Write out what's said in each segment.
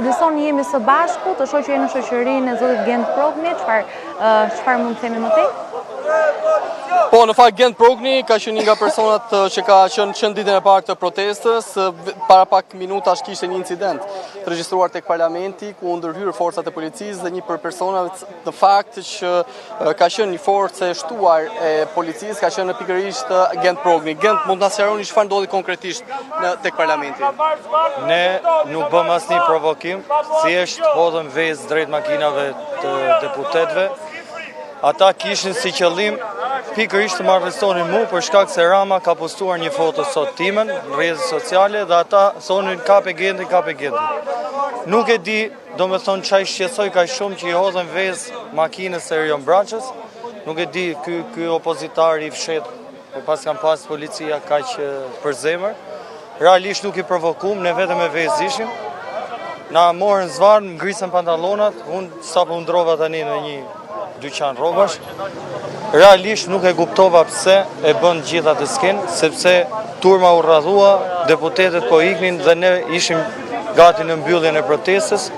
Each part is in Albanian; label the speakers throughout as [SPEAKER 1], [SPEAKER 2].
[SPEAKER 1] Ardison jemi së bashku, të shoh që je në shoqërinë e zotit Gent Progni, çfarë çfarë mund të themi më tej?
[SPEAKER 2] Po, në fakt Gent Progni ka qenë një nga personat që ka qenë që në ditën e parë të protestës, para pak minutash kishte një incident të regjistruar tek parlamenti ku u ndërhyrë forcat e policisë dhe një prej personave në fakt që ka qenë një forcë e shtuar e policisë ka qenë pikërisht Gent Progni. Gent, mund të na sqaroni çfarë ndodhi konkretisht në tek
[SPEAKER 3] parlamenti? Ne nuk bëmë asnjë provokim, thjesht hodhëm vezë drejt makinave të deputetëve. Ata kishin si qëllim pikërisht të më arrestonin mu për shkak se Rama ka postuar një foto sot timen në rrjetet sociale dhe ata thonin kape Gentin, kape Gentin. Nuk e di, domethënë ça i shqetësoi kaq shumë që i hodhën vezë makinës së Erion Braçës, nuk e di ky ky opozitari i fshehtë e paskan pas policia kaq për zemër. Realisht nuk i provokum, ne vetëm me vezë ishim. Na morën zvarrë, na grisën pantallonat, unë sapo u ndërrova tani në një dyqan rrobash. Realisht nuk e kuptova pse e bënë gjithë atë skenë, sepse turma u rradhua, deputetët po iknin dhe ne ishim gati në mbylljen e protestës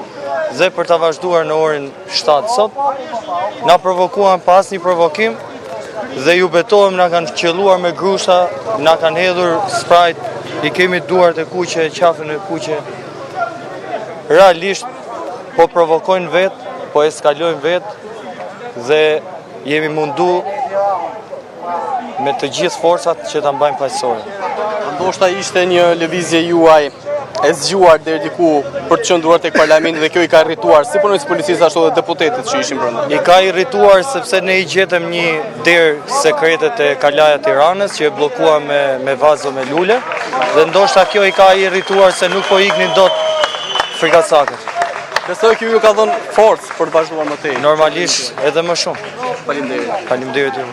[SPEAKER 3] dhe për ta vazhduar në orën 7 sot. Na provokuan pa asnjë provokim dhe ju betohem na kanë qëlluar me grushta, na kanë hedhur sprite, i kemi duart e kuqe, qafën e kuqe. Realisht po provokojnë vetë, po eskalojnë vetë dhe jemi mundu me të gjithë forcat që ta mbajmë paqësore.
[SPEAKER 2] Ndoshta ishte një lëvizje juaj e zgjuar deri diku për të qëndruar tek parlamenti dhe kjo i ka irrituar si punonjësit e policisë ashtu edhe deputetët që ishin
[SPEAKER 3] brenda. I ka irrituar sepse ne i gjetëm një derë sekrete te Kalaja e Tiranës që e bllokuam me me vazo me lule dhe ndoshta kjo i ka irrituar se nuk po iknin dot frikacakët.
[SPEAKER 2] Besoj kjo ju ka dhënë forcë për të vazhduar më
[SPEAKER 3] tej. Normalisht edhe më shumë.
[SPEAKER 2] Faleminderit.
[SPEAKER 3] Faleminderit ju.